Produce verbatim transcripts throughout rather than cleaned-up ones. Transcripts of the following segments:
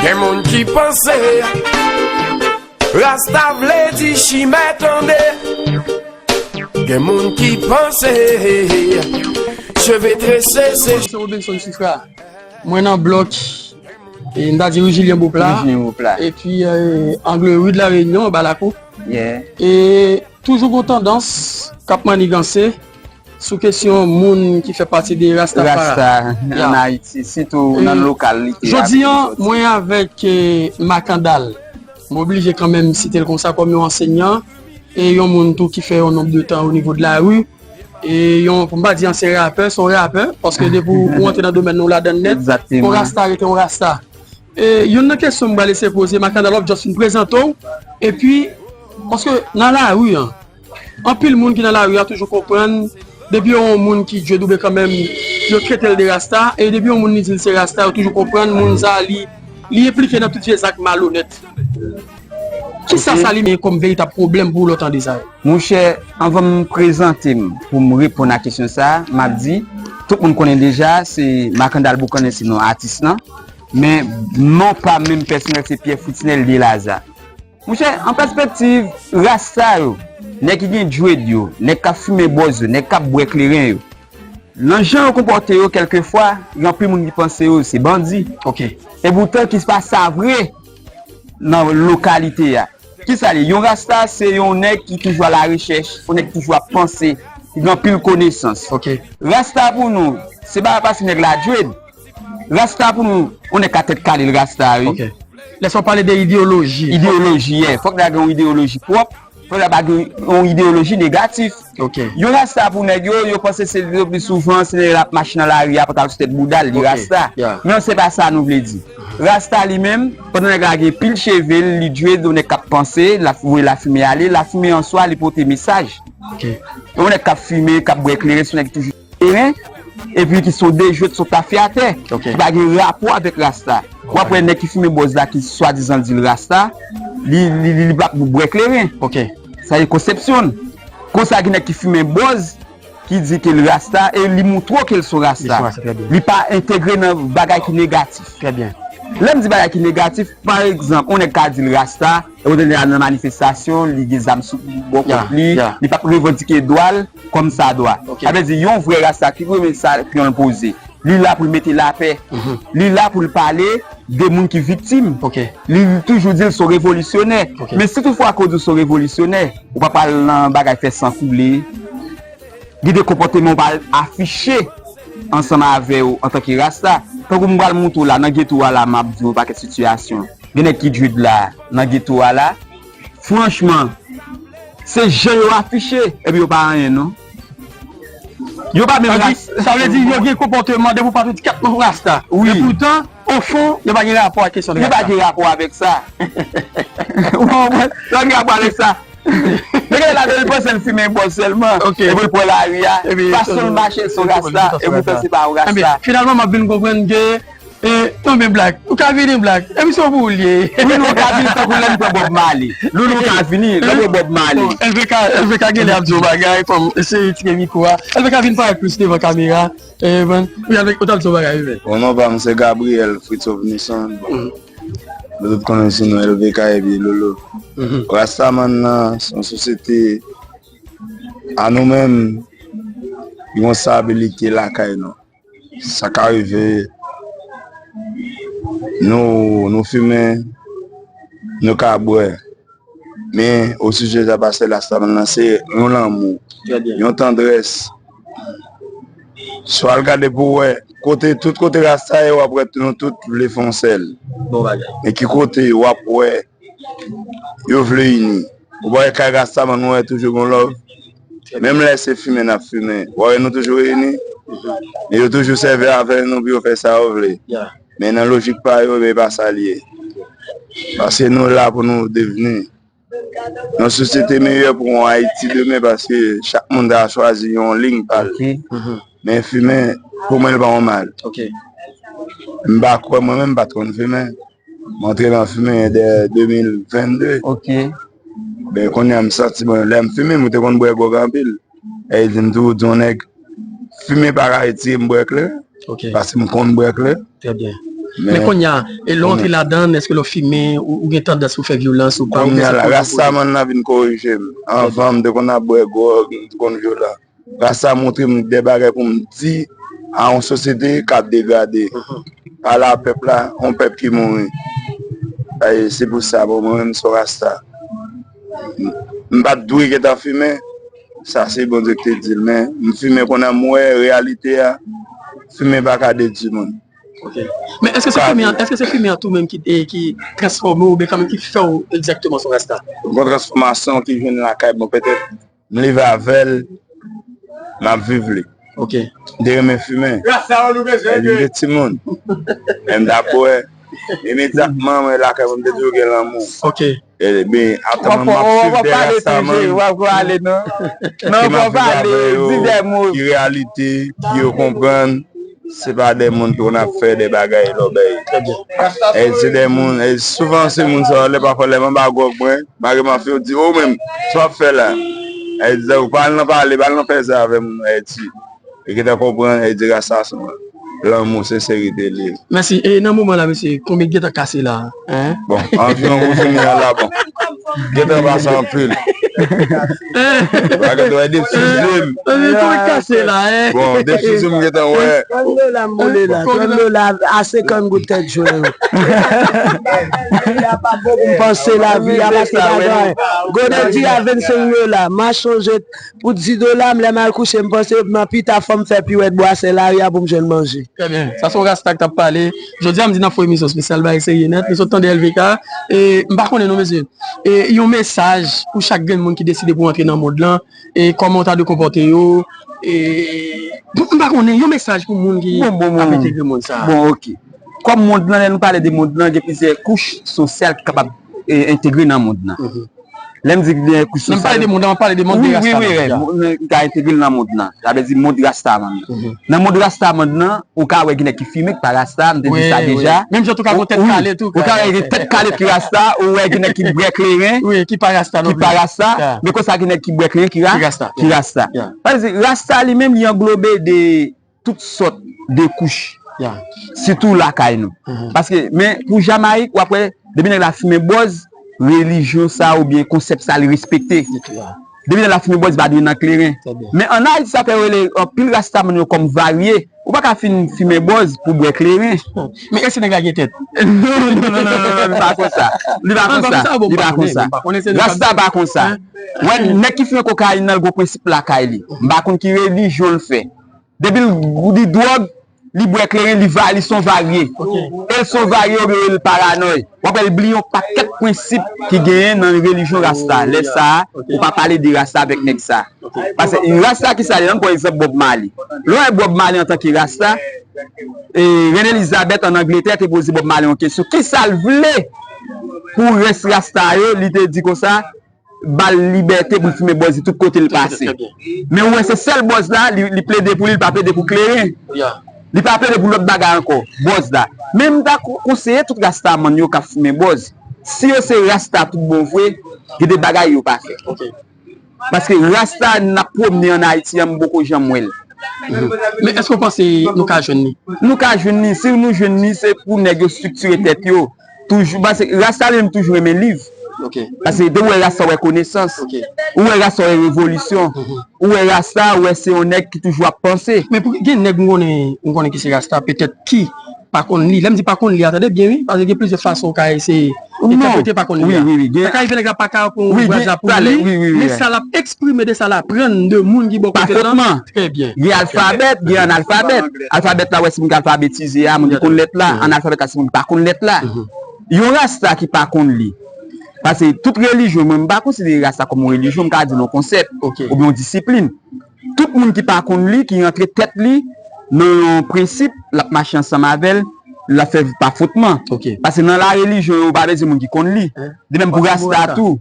Gen moun ki panse Rasta vle di chimè tande. Gen moun ki panse cheve trese se Se Robinson Sifra. Mwen nan blòk, e, m ta di ri Jilyen Bopla. Ri Jilyen Bopla. Epi, e, angle ri de la Reyinyon, anba lakou. Yeah. E toujou gon tandans k ap maniganse sou kesyon moun ki fè pati de Rastafari. Rasta an Ayiti, sitou nan lokalite. Jodi a, mwen avèk, e, Makandal. M oblije kanmenm site l konsa kòm yon ansenyan e yon moun tou ki fè yon nonb de tan o nivo de lari. E yon, pou m pa di ansyen rapè, se yon rapè, paske depi w rantre nan domèn nan, w ladann nèt. Egzakteman. Yon rasta rete yon rasta. E youn nan kesyon m pral eseye poze, Makandal, w ap just fin prezante w, epi, paske nan lari an, anpil moun ki nan lari a toujou konprann, depi yo wè yon moun ki dread oubyen kanmenm, yo trete l de rasta, e depi yon moun li di l se rasta, yo toujou konprann moun sa a, li, li enplike nan tout vye zak malonèt. Kisa sa li menm kòm veritab pwoblèm pou w lè w tande sa yo? Monchè, anvan m prezante m pou m reponn a kesyon sa a, m ap di, tout moun konnen deja, se Makandal Boukannen se non atis lan, men non pa m menm pèsonèl se Pierre Fritznel Delaza. Monchè, an pèspektiv rasta yo, nèg ki gen dread yo, nèg k ap fimen bòz yo, nèg k ap bwè kleren yo, nan jan yo konpòte yo, kèlkefwa, gen anpil moun ki panse yo se bandi. Ok. Epoutan ki pa sa vre nan lokalite a. Kisa l ye? Yon rasta se yon nèg ki toujou a la rechèch, yon nèg ki toujou ap panse, ki gen anpil konesans. Ok. Rasta pou nou, se pa paske nèg la dread. Rasta pou nou, yon nèg ka tèt kale l rasta, wi. Ok. Lè sa w pale de ideyoloji. Ideyoloji, yeah. Fòk nèg la gen yon ideyoloji pwòp. Fò l pa gen yon ideyoloji negatif. Ok. Yon rasta pou nèg yo, yo panse se le pli souvan, se nèg la ap mache nan lari a, pantalon sou tèt bouda l, li rasta. Ok, yeah. Men se pa sa nou vle di. Rasta li menm, pandan nèg la gen pil cheve l, li dread, yon nèg k ap panse, l ap voye lafimen ale, lafimen an swa, li pote mesaj. Ok. Yon nèg k ap fimen, k ap bwè kleren, se yon nèg ki toujou kleren, epi ki se yon dejwet, se yon tafyatè, ok, ki pa gen rapò avèk rasta. W ap wè nèg ki fimen bòz la ki swadizan di l rasta, li, li, li, li p ap bwè kleren. Ok. Sa se konsepsyon l. Konsa gen nèg ki fimen bòz, ki di ke l rasta, e li moutre w ke l se yon rasta. Li se yon rasta, trè byen. Li pa entegre nan bagay ki negatif. Trè byen. Lè m di bagay ki negatif, pa egzanp, yon nèg ka di l rasta, e w tande al nan manifestasyon, li gen zam sou bò kont li, li p ap revandike dwa l kòm sa dwa. Ok. Sa vle di, yon vrè rasta ki renmen sa kreyòl poze, li la pou l mete lapè. Mhm. Li la pou l pale de moun ki viktim. Ok. Li toujou di l se yon revolisyonè. Ok. Men si toutfwa ke w di w se yon revolisyonè, ou pa pral nan bagay fè san koule, gen de konpòteman ou pral afiche ansanm avè w antanke rasta. Tankou m pral montre w la, nan geto a la, m ap di w yon pakèt sitiyasyon. Gen nèg ki dread la, nan geto a la. Franchman, se jan yo afiche, epi yo pa anyen, non. Yo pa menm ras. Sa vle di, yo gen konpòteman depi w pa t wè ti kat nan rasta. Wi. Epoutan, o fon, yo pa gen rapò ak kesyon de rasta. Yo pa gen rapò avèk sa. Ou konprann? Yo pa gen rapò avèk sa. Nèg la, li panse l fimen bòz sèlman. Ok. Epi l pran lari a. Epi, fason l mache, se yon rasta. Epoutan, se pa yon rasta. Ebyen, finalman, m ap vin konprann ke, e, non, men Black, ou ka vini, Black. Emisyon pou ou l ye. Wi, nou ka vini tankou lè n pran Bob Marley. Nou, nou ka vini, lè n pran Bob Marley. Bon, L V K, L V K genlè ap di yon bagay, fò m eseye tire mikwo a. L V K vin parèt plis devan kamera. E, bon, wi, avèk, ou t ap di yon bagay, wi, men. Bon, non pa m se Gabriel Fritz Ovnison. Bon. Nou tout konnen sou non L V K epi Lolo. Mhm. Rastaman nan se yon sosyete a nou menm, gen yon stabilite lakay nou. Sa ka rive, nou, nou fimen, nou ka bwè. Men, o sijè sa, pastè, rastaman nan se yon lanmou, trè byen, yon tandrès. Si w al gade pou w wè, kote, tout kote rasta ye, w ap wè nou tout vle fè yon sèl. Bon bagay. Men ki kote w ap wè yo vle ini? Ou pa wè kay rastaman, nou wè toujou gon love. Menm lè se fimen n ap fimen, w wè nou toujou reyini. Men yo toujou sèvi avè nou pou yo fè sa yo vle. Yeah. Men nan lojik pa yo, men e pa sa l ye. Paske nou la pou nou devni yon sosyete meyè, pou yon Ayiti demen, paske chak moun ta chwazi yon liy pa l. Ok. Mhm. Men fimen, pou mwen, li pa yon mal. Ok. M pa kwè, mwen menm, m pa t konn fimen. M antre nan fimen dè de mil venn de. Ok. Ben, kounye a, m santi mwen, lè m fimen, m te konn bwè gwòg anpil. E di m toujou di yon nèg, fimen pa ka retire m bwè kleren. Ok. Paske m konn bwè kleren. Trè byen. Men kounye a, e lè w antre ladan, èske lè w fimen, ou, ou gen tandans pou fè vyolans, ou pa, oubyen se koze w poze? Kounye a la, rastaman nan vin korije m. Anvan, m te konn ap bwè gwòg, m te konn vyolan. Rasta montre m de bagay pou m di a yon sosyete k ap degrade. Pale a pèp la, yon pèp ki mouri. E se pou sa, bon, mwen menm, m se yon rasta. M, m pa t dwe gentan fimen, sa se Bondye ki te di l, men m fimen kounye a, m wè reyalite a, fimen pa ka detwi moun. Ok. Men èske se fimen an, èske se fimen an tou menm ki, e, ki transfòme w, oubyen kanmenm ki fè w egzakteman se yon rasta? Bon, transfòmasyon ki jwenn lakay mwen, petèt, m leve avè l, m ap viv li. Ok. M te renmen fimen. Lè m te timoun, lè m t ap bwè, imedyatman mwen lakay mwen, m te toujou gen lanmou. Ok. Ebyen, atan m ap swiv de rastaman ke m ap viv avè yo, ki reyalite, ki yo konprann. Se pa de moun ki konn ap fè de bagay lòbèy. E se de moun, e souvan se moun sa yo, lè pafwa lè m anba gwòg mwen, malgre m ap fè, yo di, "O, menm, sa w ap fè la?" E di, "Ou pa al nan pale, pa al nan fè sa avè moun." E di, e gentan konprann, e di, rasta se yon lanmou, senserite li ye. Mèsi. E nan moman la, mesye, konbyen ki gentan kase la? Hein? Bon, anviwon pou fini an la, bon. Gentan pase anpil. Bagay, wè, depi sou zye m. Konbyen kase la, hein? Bon, depi sou zye m gentan wè. Trant dola m boule la. Trant dola a senkant goud tèt jwen yo. Peyi a pa bon pou m panse lavi a, paske pa gen anyen. Gode di a vennsenk dola, m a chonje pou dis dola, m lè m al kouche, m panse nan pita fò m fè piwèt bwase lari a pou m jwenn manje. Trè byen. Sa se yon rasta k t ap pale. Jodi a m di n ap fè yon emisyon espesyal, bagay serye nèt. Nou sot tande L V K. E m pa konnen non, mesye. E yon mesaj pou chak grenn moun ki deside pou antre nan mond lan. E kòman w ta dwe konpòte yo. E m pa konnen, yon mesaj pou moun ki ap entegre mond sa a. Bon, ok. Kòm mond lan, lè nou pale de mond lan, gen plizyè kouch sosyal ki kapab, e, entegre nan mond lan. Lè m di gen kouch sosyal. Lè m pale de mond lan, m ap pale de mond de rasta. Wi, wi, wi, wi, moun ki ka entegre l nan mond lan. Sa vle di mond rastaman nan. Nan mond rastaman nan, ou ka wè gen nèg ki fimen, ki pa rasta, m te di sa deja. Menm jan tou ka gen tèt kale tou. Ou ka wè gen tèt kale ki rasta, ou wè gen nèg ki bwè kleren, ki pa rasta, men konsa gen nèg ki bwè kleren ki ra-, ki rasta. Sa vle di, rasta li menm, li anglobe de tout sòt de kouch. Sitou lakay nou. Paske, men pou Jamayik, w ap wè, depi nèg la fimen bòz, relijyon sa oubyen konsèp sa, li respekte. Depi nèg la fimen bòz, li pa dwe nan kleren. Men ann Ayiti, sa fè yo rele anpil rastaman yo kòm varye. Ou pa ka fin fimen bòz pou bwè kleren. Men èske nèg la gen tèt? Non, non, non, non, non, li pa konsa. Li pa konsa. Li pa konsa. Rasta pa konsa. Wè, nèg ki fimen kokayin nan, l gon prensip lakay li. M pa konn ki relijyon l fè. Depi l, li dwòg, li bwè kleren, li va, li se yon varye. E l se yon varye, oubyen l paranòy. W ap wè l bliye yon pakèt prensip ki genyen nan relijyon rasta. Lè sa a, ou pa pale de rasta avèk nèg sa. Paske rasta ki sa li ye, ann pran egzanp Bob Marley. Lè w wè Bob Marley antanke rasta, e, Reine Elizabeth ann Angletè te poze Bob Marley yon kesyon. Kisa l vle pou rès rasta yo? Li te di konsa, ba l libète pou l fimen bòz li tout kote l pase. Men ou wè se sèl bòz la, li, li plede pou li, li pa plede pou kleren. Li pa plede pou lòt bagay ankò, bòz la. Men m ta ko-, konseye tout rastaman yo k ap fimen bòz. Si yo se rasta tout bon vre, gen de bagay yo pa fè. Paske rasta n ap pwomne ann Ayiti an, m poko janm wè l. Men èske w panse nou ka jwenn li? Nou ka jwenn li. Si nou jwenn li, se pou nèg yo estriktire tèt yo. Toujou, paske rasta li menm toujou renmen liv. Paske depi w wè rasta, w wè konesans. Ou wè rasta, w wè revolisyon. Ou wè rasta, w wè se yon nèg ki toujou ap panse. Men pou gen nèg m konnen, m konnen ki se rasta, petèt ki pa konn li. Lè m di pa konn li a, tande byen wi, paske gen plizyè fason w ka eseye entèprete pa konn li a. Sa ka rive nèg la pa ka pran yon ouvraj la pou li, men sa l ap eksprime de sa l aprann de moun ki bò kote l lan. Trè byen. Gen alfabèt, gen analfabèt. Alfabèt la, w wè se moun ki alfabetize a, moun ki konn lèt la. Analfabèt la, se moun ki pa konn lèt la. Yon rasta ki pa konn li. Paske tout relijyon, mwen, m pa konsidere rasta kòm yon relijyon, m ka di l yon konsèp, oubyen yon disiplin. Tout moun ki pa konn li, ki rantre tèt li nan yon prensip, l ap mache ansanm avè l, l ap fè pafwotman. Paske nan larelijyon yo, ou pa bezwen moun ki konn li. De menm pou rasta tou.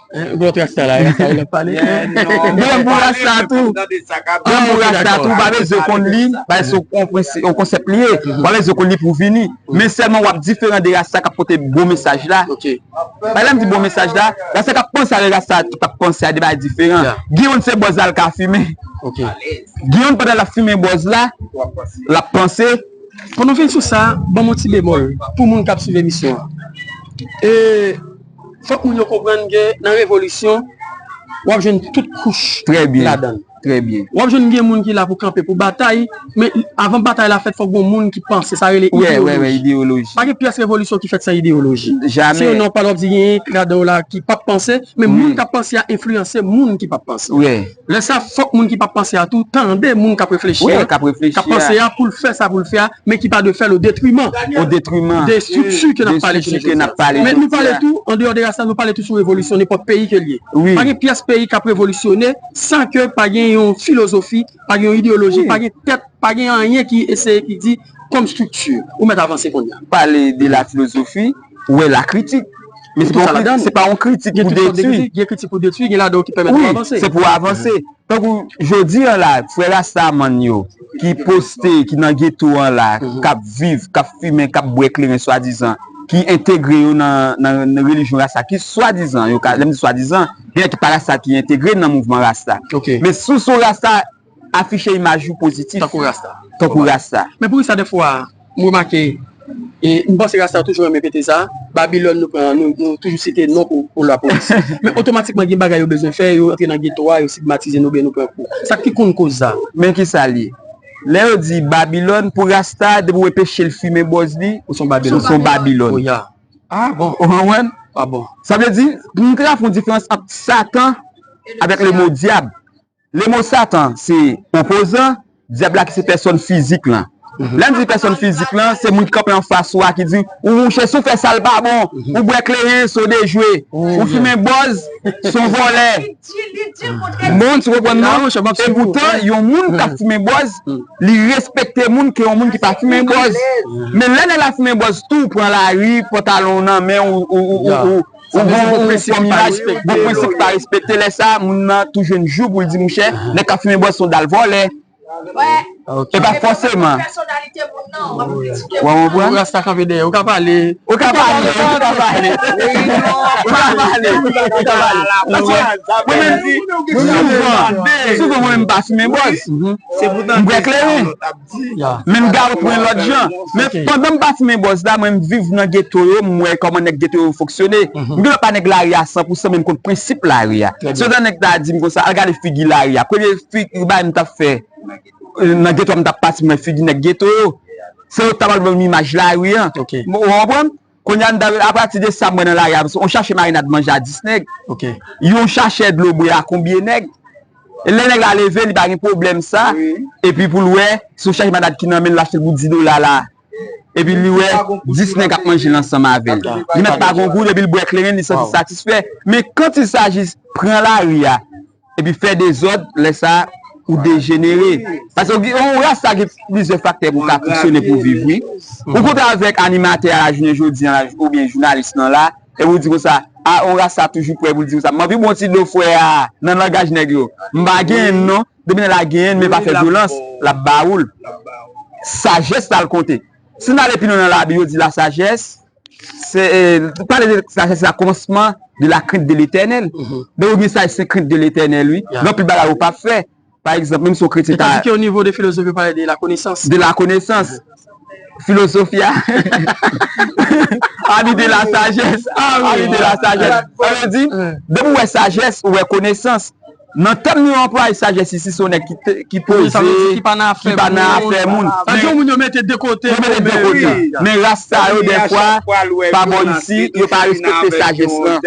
Ou gen lòt rasta la, rasta yo l ap pale. De menm pou rasta tou. De menm pou rasta tou, ou pa bezwen konn li, paske se yon prensip, yon konsèp li ye. Ou pa bezwen konn li pou w vini. Men sèlman w ap diferan de rasta k ap pote bon mesaj la. Paske lè m di bon mesaj la, rasta k ap panse avèk rasta k ap panse a de bagay diferan. Gen youn se bòz la l ka fimen. Gen youn pandan l ap fimen bòz la, l ap panse. Pou nou fin sou sa, ban m yon ti bemòl pou moun k ap swiv emisyon an. E, fòk moun yo konprann ke nan revolisyon, w ap jwenn tout kouch ladan l. Trè byen. W ap jwenn gen moun ki la pou kanpe pou batay, men avan batay la fèt, fòk gen moun ki panse, sa rele ideyoloji. Pa gen pyès revolisyon ki fèt san ideyoloji. Si yo nan pale, w ap di gen ladan yo la ki p ap panse, men moun k ap panse a enfliyanse moun ki p ap panse. Lè sa, fòk moun ki p ap panse a tou tande moun k ap reflechi a, k ap panse a pou l fè sa pou l fè a, men ki pa dwe fè l o detriman de estrikti ke n ap pale jodi a. Men nou pale tou, andeyò de rasta, nou pale tou sou revolisyon nenpòt peyi ke l ye. Pa gen pyès peyi k ap revolisyone san ke pa gen yon filozofi, pa gen yon ideyoloji, pa gen tèt, pa gen anyen ki eseye, ki di kòm estrikti. Ou mèt avanse kounye a. Pale de la filozofi, ou wè la kritik. Men se pa yon kritik pou detwi. Gen kritik pou detwi, gen ladan yo ki pèmèt ou avanse. Wi, se pou avanse. Tankou jodi a la, frè Rastaman yo ki poste, ki nan geto an la, k ap viv, k ap fimen, k ap bwè kleren swadizan, ki entegre yo nan, nan, nan relijyon Rasta, ki swadizan, yo ka, lè m di swadizan, gen ki pa Rasta ki entegre nan mouvman Rasta. Men si w se yon Rasta, afiche imaj ou pozitif. Tankou Rasta. Tankou Rasta. Men poukisa dèfwa, m remake, e m panse Rasta yo toujou renmen pete sa, Babilòn nou pran, nou, nou toujou site non pou, pou lapolis. Men otomatikman gen bagay yo bezwen fè, yo antre nan geto a, yo stigmatize nou, oubyen nou pran kou. Sa ki konn koz sa? Men kisa l ye? Lè yo di Babilòn, pou Rasta, depi w wè peche l fimen bòz li, ou se yon Babilòn. Ou se yon Babilòn. Ou konprann? Ah bon. Sa vle di, nou te ka fè yon diferans ant Satan avèk le mo dyab. Le mo Satan, se opozan, dyab la ki se pèsòn fizik lan. Lè n di pèsòn fizik lan, se moun ki kanpe anfas ou a ki di, ou mouche, si w fè sa l pa bon, ou bwè kleren, se w dejwe, ou fimen bòz, se w vòlè. Bon, ti konprann non? E poutan, yon moun k ap fimen bòz, li respekte moun ke yon moun ki pa fimen bòz. Men lè nèg la fimen bòz tou, ou pran lari, pantalon w nan men w, ou, ou, ou, ou, ou gon, ou gon imaj, gon prensip ki pa respekte. Lè sa, moun nan tou jwenn jou pou l di, monchè, nèg k ap fimen bòz se yon dal vòlè. E pa fòseman. Ou konprann? Ou rasta kanpe dèyè. Ou ka pale. Ou ka pale. Ou ka pale. Ou ka pale. Ou ka pale. Paske mwen menm, souvan, souvan mwen menm m pa fimen bòz. M bwè kleren. Men m gawo pran lòt jan. Men pandan m pa fimen bòz la, mwen m viv nan geto yo, m wè kòman nèg geto yo fonksyone. M gen lòt pa nèg lari a san pou san, men m konn prensip lari a. Si w tann nèg ta di m konsa, al gade figi lari a. Premye figi bagay m t ap fè, nan geto a m t ap pati, mwen figi nèg geto yo. Se yo t ap al ban m imaj lari an. Ou konprann? Kounye a, m ta, apati de sa m wè nan lari a, on chache marinad manje a dis nèg. On chache dlo bwè a konbyen nèg. E lè nèg la leve, li pa gen pwoblèm sa. Epi pou l wè, si on chache marinad ki nan men l, l achte l pou dis dola la. Epi li wè dis nèg ap manje l ansanm avè l. Li mèt pa gon goud, epi l bwè kleren, li santi satisfè. Men quand il s'agit pran lari a, epi fè dezòd, lè sa a, ou dejenere. Paske yon rasta gen plizyè faktè pou ka fonksyone, pou viv, wi. Ou kontre avèk animatè a la jounen jodi an la, oubyen jounalis lan la, epi ou di konsa, a, yon rasta toujou prè pou l di konsa, m anvi bwè yon ti dlo frè a, nan langaj nèg yo. M pa genyen l non, depi nèg la genyen l, men pa fè vyolans, l ap ba ou l. Sajès la l konte. Si n ale pi lwen nan Labib, yo di lasajès, se, e, pale de sajès la, komansman de la crainte de l'Éternel. Donk, ou gen sajès, se crainte de l'Éternel, wi. Gen anpil bagay ou p ap fè. Pa egzanp, menm si yon kretyen ta... Tandis que au niveau de philosophie, yo pale de la connaissance. De la connaissance. Filozofi a. Ami de la sagesse. Ami de la sagesse. Sa vle di, depi w wè sajès, ou wè konesans. Nan tèm nou anplwaye sajès isi, se yon nèg ki te, ki poze, ki pa nan afè moun. Sa vle di yon moun yo mete de kote. Yo mete de kote. Men ras sa yo, dèfwa, pa bò isi, yo pa respekte sajès lan.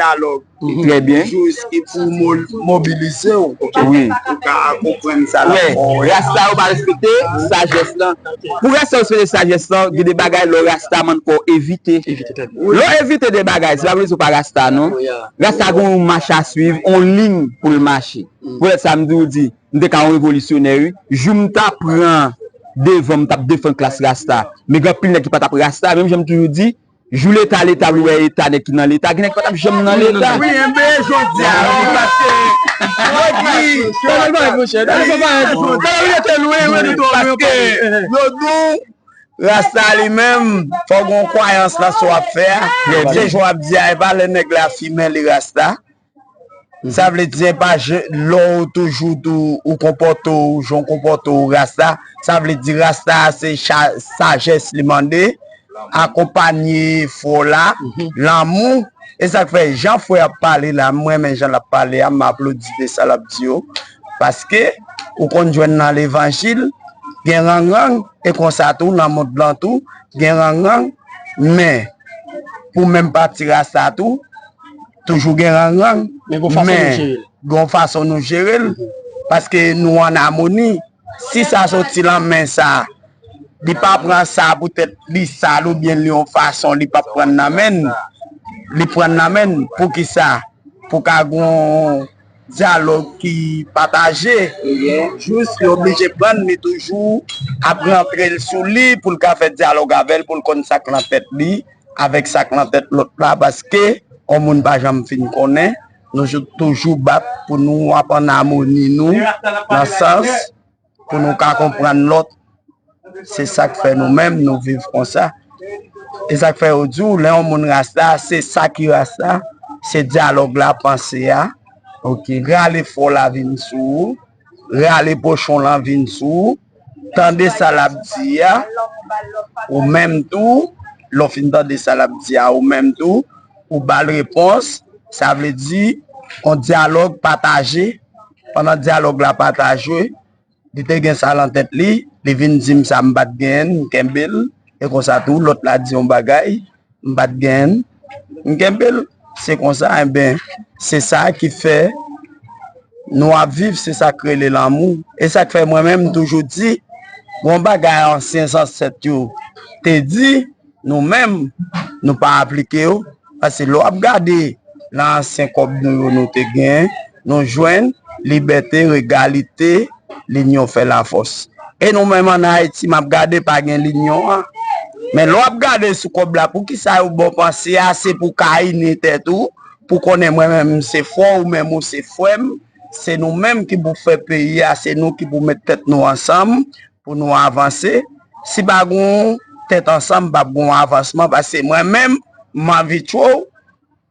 Trè byen. Jis ki pou mo-, mobilize w. Wi. Ou ka konprann sa la. Ras sa yo pa respekte sajès lan. Pou ras sa yo respekte sajès lan, gen de bagay lè w rastaman fò w evite. Lè w evite de bagay, se pa vle di w pa rasta non. Rasta gen yon mach a swiv, yon liy pou l mache. Poutèt sa m di w di, m te ka yon revolisyonè wi. Jou m ta pran devan, m t ap defann klas rasta. Men gen anpil nèg ki pa t ap rasta, menm jan m toujou di, jou leta, leta vle wè eta, nèg ki nan leta, gen nèg ki pa t ap janm nan leta. Wi, enben jodi a wi, paske yo di, paske yo di w rasta li menm, fò gen yon kwayans nan sa w ap fè a. Se jan w ap di a, e pa lè nèg la fimen li rasta. Sa vle di, se pa je- lè w toujou tou, ou konpòte w jan w konpòte w rasta, sa vle di rasta a se cha- sajès li mande, akonpanye fò la, lanmou. E sa k fè jan frè ap pale la, m renmen jan l ap pale a, m aplodi de sa l ap di yo. Paske ou konn jwenn nan levanjil, gen rangrang, e konsa tou nan mond lan tou, gen rangrang, men pou menm pati rasta tou, toujou gen rangrang, men gen yon fason nou jere l, paske nou ann amoni. Si sa soti lan men sa, li pa pran sa poutèt li sal oubyen li yon fason, li p ap pran nan men n, li pran nan men n. Poukisa? Pou ka gen yon dyalòg ki pataje. Jis li oblije pran, li toujou ap rantre l sou li pou l ka fè dyalòg avè l, pou l konn sa k nan tèt li avèk sa k nan tèt lòt la, paske yon moun pa janm fin konnen. Nou jou- toujou bat pou nou ap ann amoni nou, nan sans pou nou ka konprann lòt. Se sa k fè nou menm nou viv konsa. E sa k fè yo di w, lè yon moun rasta, se sa ki rasta, se dyalòg la, panse a, rale fò la vin sou ou, rale pochon lan vin sou ou, tande sa l ap di a, ou menm tou, lè w fin tande sa l ap di a, ou menm tou, ou ba l repons, sa vle di, yon dyalòg pataje, pandan dyalòg la pataje, li te gen sa lan tèt li, li vin di m sa m pa t genyen, m kenbe l, e konsa tou, lòt la di yon bagay, m pa t genyen, m kenbe l, se konsa, enben, se sa ki fè nou ap viv, se sa k rele lanmou. E sa k fè mwen menm m toujou di, gon bagay ansyen zansèt yo te di, nou menm, nou pa aplike yo. Paske lè w ap gade nan ansyen kòb nou yo nou te gen, nou jwenn libète, egalite, linyon fè lafòs. E nou menm ann Ayiti, m ap gade pa gen linyon an. Men lè w ap gade sou kòb la, poukisa yo ba w panse a, se pou ka ini tèt ou, pou konnen mwen menm m se frè w, ou menm ou se frè m, se nou menm ki pou fè peyi a, se nou ki pou met tèt nou ansanm, pou nou avanse. Si pa gen yon tèt ansanm, p ap gen yon avansman, paske mwen menm, m anvi tchwe w,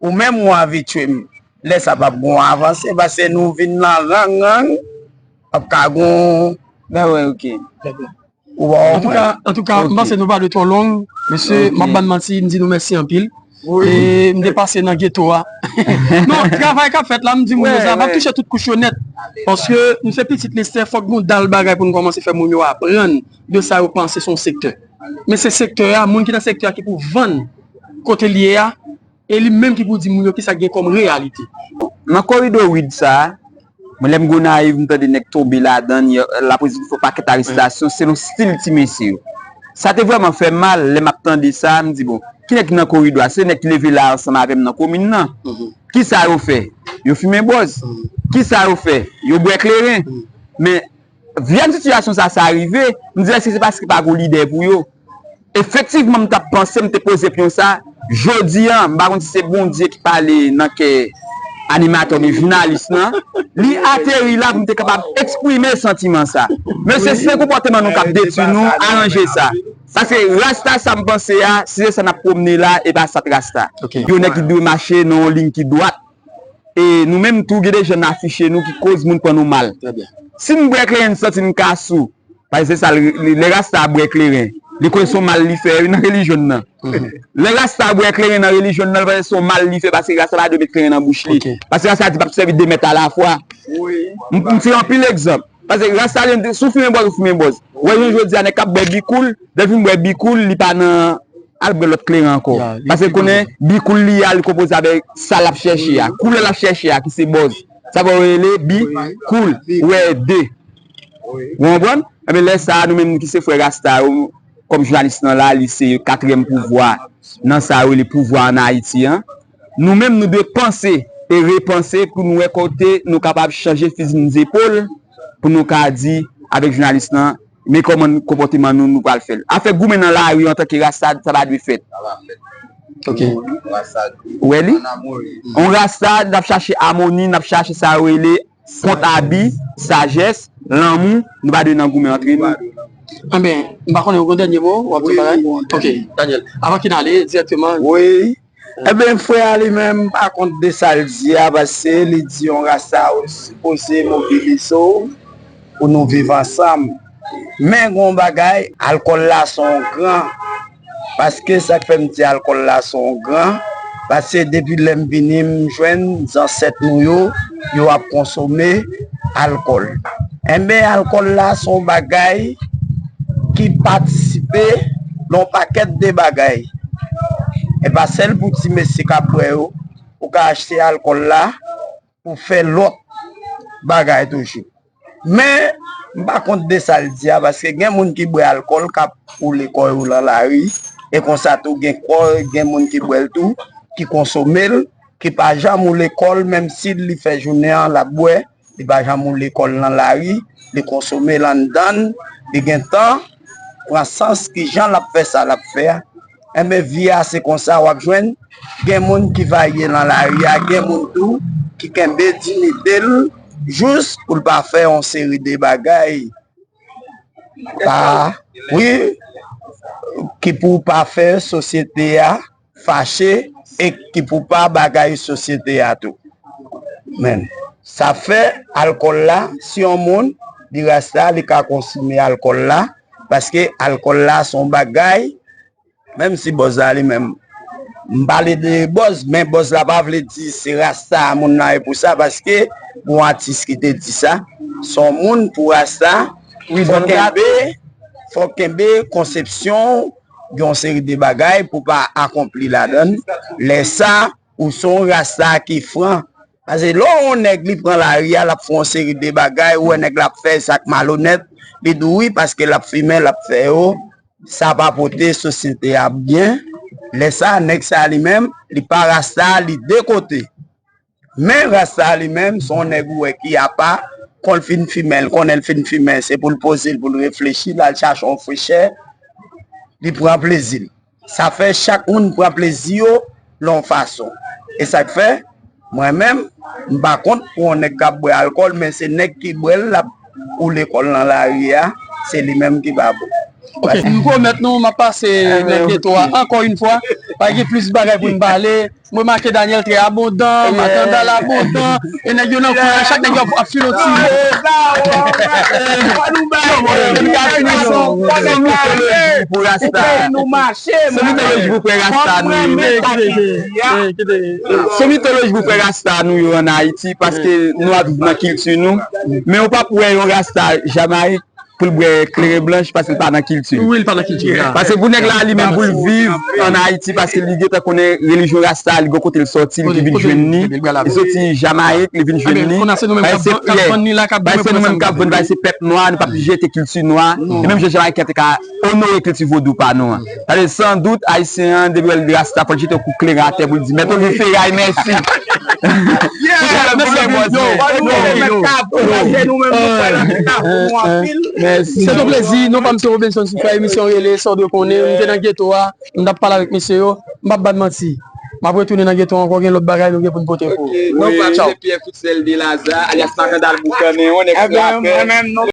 ou menm ou anvi tchwe m. Lè sa p ap gen yon avanse, paske nou vin nan rang rang, p ap ka gen yon... Ben wè, ok. Ou pa konprann? Antouka, antouka, m panse nou pa dwe twò long. Mesye, m ap bann manti, m di nou mèsi anpil. E m te pase nan geto a. Non, travay k ap fèt la, m di moun yo sa, m ap touche tout kouch yo nèt. Paske nou se pitit Lestè, fòk nou dal bagay pou nou kòmanse fè moun yo aprann de sa yo panse se yon sektè. Men se sektè a, moun ki nan sektè a ki pou vann kote l ye a, e li menm ki pou di moun yo kisa k gen kòm reyalite. Nan koridò rid sa a, mwen, lè m Gonayiv, m tande nèg tonbe ladan l, lapolis di fè yon pakèt arestasyon selon stil ti mesye yo. Sa te vrèman fè m mal lè m ap tande sa, m di, bon, ki nèg ki nan koridò a? Se nèg ki leve la ansanm avè m nan komin nan. Kisa yo fè? Yo fimen bòz. Kisa yo fè? Yo bwè kleren. Men, vyan sitiyasyon sa, sa rive, m di, èske se paske pa gen lidè pou yo? Efektivman, m t ap panse, m te poze pyon sa. Jodi a, m pa konn si se Bondye ki pale nan kè animatè oubyen jounalis lan. Li ateri la pou m te kapab eksprime santiman sa. Mesye, si se konpòteman nou k ap detwi nou, aranje sa. Paske rasta sa m panse a, si se sa n ap pwomne la, e pa sa k rasta. Yo nèg ki dwe mache nan yon liy ki dwat. E nou menm tou, gen de jan n afiche nou ki koz moun pran nou mal. Si m bwè kleren, m santi m ka sou, paske se sa, lè rasta bwè kleren, li kwè se yon mal li fè wi nan relijyon l nan. Lè rasta bwè kleren nan relijyon l nan, li panse se yon mal li fè, paske rasta pa dwe met kleren nan bouch li. Paske rasta di p ap sèvi de mèt alafwa. M, m tire anpil egzanp. Paske rasta li menm, si w fimen bòz, ou fimen bòz. Ou wè jounen jodi a, nèg k ap bwè bikoul, lè l fin bwè bikoul, li pa nan al bwè lòt kleren ankò. Paske konnen bikoul li a, li konpoze avèk sa l ap chèche a. Koulè l ap chèche a, ki se bòz. Sa fè yo rele bikoul. Ou wè de. Ou konprann? Enben, lè sa a, nou menm ki se frè rasta yo, kòm jounalis lan la, li se katriyèm pouvwa nan sa yo rele pouvwa ann Ayiti an. Nou menm, nou dwe panse e repanse pou nou wè kote nou kapab chanje fizi n zepòl, pou nou ka di avèk jounalis lan, men kòman konpòteman nou, nou pral fè l. Afè goumen nan lari antanke rasta, sa pa dwe fèt. Ou wè li? On rasta, n ap chache amoni, n ap chache sa yo rele kont abi, sajès, lanmou, nou pa dwe nan goumen antre nou. Enben, m pa konnen, ou gen dènye mo, w ap di bagay? Ok, Daniel. Avan ke n ale dirèkteman. Wi. Ebyen, frè a li menm pa kont de sa l di a, paske li di yon rasta ou sipoze mobilize w pou nou viv ansanm. Men gen yon bagay, alkòl la se yon gran. Paske sa k fè m di alkòl la se yon gran, paske depi lè m vini, m jwenn zansèt nou yo, yo ap konsome alkòl. Enben, alkòl la se yon bagay ki patisipe nan yon pakèt de bagay. E pa sèl pou ti mesye k ap bwè yo, ou ka achte alkòl la pou fè lòt bagay toujou. Men, m pa kont de sa l di a, paske gen moun ki bwè alkòl k ap woule kò yo nan lari, e konsa tou gen kò, gen moun ki bwè l tou, ki konsome l, ki pa janm woule kò l, menm si li fè jounen an l ap bwè, li pa janm woule kò l nan lari, li konsome l anndan l, li gentan pran sans kijan l ap fè sa l ap fè a. Enben, vi a se konsa, w ap jwenn gen moun ki varye nan lari a, gen moun tou ki kenbe diyite l jis pou l pa fè yon seri de bagay. Pa, wi, ki pou pa fè sosyete a fache e ki pou pa bagay sosyete a tou. Men, sa fè alkòl la, si yon moun, li rasta, li ka konsome alkòl la, paske alkòl la se yon bagay, menm si bòz la li menm, m pale de bòz, men bòz la pa vle di se rasta moun nan ye pou sa, paske gon atis ki te di sa, se yon moun pou rasta, fò kenbe, fò kenbe konsepsyon w, gen yon seri de bagay pou pa akonpli ladan l. Lè sa, ou se yon rasta ki fran. Paske lè w yon nèg li pran lari a, l ap fè yon seri de bagay, ou wè nèg la ap fè sa k malonèt, li di w wi, paske l ap fimen, l ap fè yo, sa pa pote sosyete a byen. Lè sa, nèg sa li menm, li pa rasta, li de kote. Men rasta li menm, se yon nèg ou wè ki apa, kon l fin fimen, l konnen l fin fimen, se pou l poze l, pou l reflechi, l al chache yon frechè, li pran plezi l. Sa fè chak moun pran plezi yo nan yon fason. E sa k fè, mwen menm, m pa kont pou yon nèg k ap bwè alkòl, men se nèg ki bwè l, l ap woule kò l nan lari a, se li menm ki pa bon. Ok, m pwomèt nou, m ap pase nan geto a ankò yon fwa. Pa gen plis bagay pou n pale. M remake Daniel trè abondan, Makandal abondan, e nèg yo nan kwen an, chak nèg yo ap file yon ti mo. Se mitoloji pou frè rasta nou yo. Se mitoloji pou frè rasta nou yo ann Ayiti, paske nou ap viv nan kilti nou. Men ou p ap wè yon rasta Jamayik pou l bwè kleren blanch paske l pa nan kilti l. Wi, l pa nan kilti l. Paske pou nèg la, li menm pou l viv ann Ayiti, paske li gentan konnen relijyon rasta, li gon kote l sòti, li vin jwenn li. Li sòti Jamayik, li vin jwenn li. Bay se pyè. Bay se nou menm k ap vann, bay se pèp nwa, nou p ap jete kilti nwa. E menm jan Jamayik te ka onore kilti vodou pa nou an. Tande, san dout, Ayisyen an, depi w wè l rasta, fò l jete yon kout kleren atè pou l di, Mèt Olive Feray, mèsi. Se yon plezi, non pa m se Robinson Soufrè, emisyon rele, sa w dwe konnen, m te nan geto a, m t ap pale avèk mesye yo, m p ap ba n manti. M ap retounen nan geto ankò, gen lòt bagay nou gen pou n pote pou ou. Tchaw. Sèl de Laza, alyas Makandal Boukannen, yon nèg rapè. Mwen menm, non,